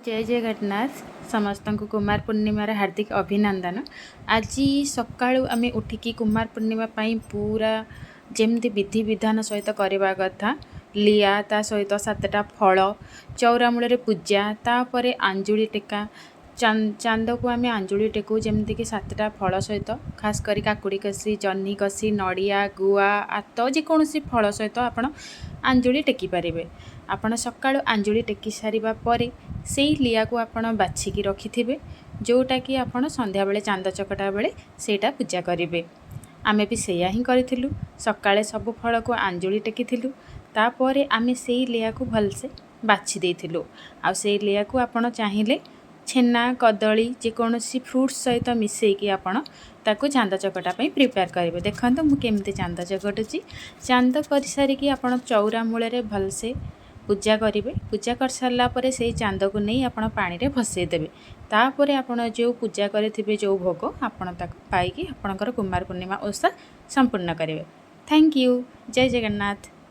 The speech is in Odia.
ଜୟ ଜଗନ୍ନାଥ। ସମସ୍ତଙ୍କୁ କୁମାର ପୂର୍ଣ୍ଣିମାର ହାର୍ଦ୍ଦିକ ଅଭିନନ୍ଦନ। ଆଜି ସକାଳୁ ଆମେ ଉଠିକି କୁମାର ପୂର୍ଣ୍ଣିମା ପାଇଁ ପୁରା ଯେମିତି ବିଧି ବିଧାନ ସହିତ କରିବା କଥା, ଲିଆ, ତା ସହିତ ସାତଟା ଫଳ, ଚଉରା ମୂଳରେ ପୂଜା, ତାପରେ ଆଞ୍ଜୁଳି ଟେକା। ଚାନ୍ଦକୁ ଆମେ ଆଞ୍ଜୁଳି ଟେକୁ, ଯେମିତିକି ସାତଟା ଫଳ ସହିତ, ଖାସ କରି କାକୁଡ଼ି କଷି, ଜହ୍ନି କଷି, ନଡ଼ିଆ, ଗୁଆ, ଆତ, ଯେକୌଣସି ଫଳ ସହିତ ଆପଣ ଆଞ୍ଜୁଳି ଟେକି ପାରିବେ। ଆପଣ ସକାଳୁ ଆଞ୍ଜୁଳି ଟେକି ସାରିବା ପରେ ସେଇ ଲିଆକୁ ଆପଣ ବାଛିକି ରଖିଥିବେ, ଯେଉଁଟାକି ଆପଣ ସନ୍ଧ୍ୟାବେଳେ ଚାନ୍ଦ ଚକଟା ବେଳେ ସେଇଟା ପୂଜା କରିବେ। ଆମେ ବି ସେଇଆ ହିଁ କରିଥିଲୁ। ସକାଳେ ସବୁ ଫଳକୁ ଆଞ୍ଜୁଳି ଟେକିଥିଲୁ, ତାପରେ ଆମେ ସେଇ ଲିଆକୁ ଭଲସେ ବାଛି ଦେଇଥିଲୁ। ଆଉ ସେଇ ଲିଆକୁ ଆପଣ ଚାହିଁଲେ ଛେନା, କଦଳୀ, ଯେକୌଣସି ଫ୍ରୁଟ୍ସ ସହିତ ମିଶାଇକି ଆପଣ ତାକୁ ଚାନ୍ଦ ଚକଟା ପାଇଁ ପ୍ରିପେୟାର କରିବେ। ଦେଖନ୍ତୁ, ମୁଁ କେମିତି ଚାନ୍ଦ ଚକଟୁଛି। ଚାନ୍ଦ କରିସାରିକି ଆପଣ ଚଉରା ମୂଳରେ ଭଲସେ ପୂଜା କରିବେ। ପୂଜା କରିସାରିଲା ପରେ ସେଇ ଚାନ୍ଦକୁ ନେଇ ଆପଣ ପାଣିରେ ଭସେଇ ଦେବେ। ତାପରେ ଆପଣ ଯେଉଁ ପୂଜା କରିଥିବେ, ଯେଉଁ ଭୋଗ, ଆପଣ ତାକୁ ପାଇକି ଆପଣଙ୍କର କୁମାର ପୂର୍ଣ୍ଣିମା ଓଷା ସମ୍ପୂର୍ଣ୍ଣ କରିବେ। Thank you. Jay Jagannath.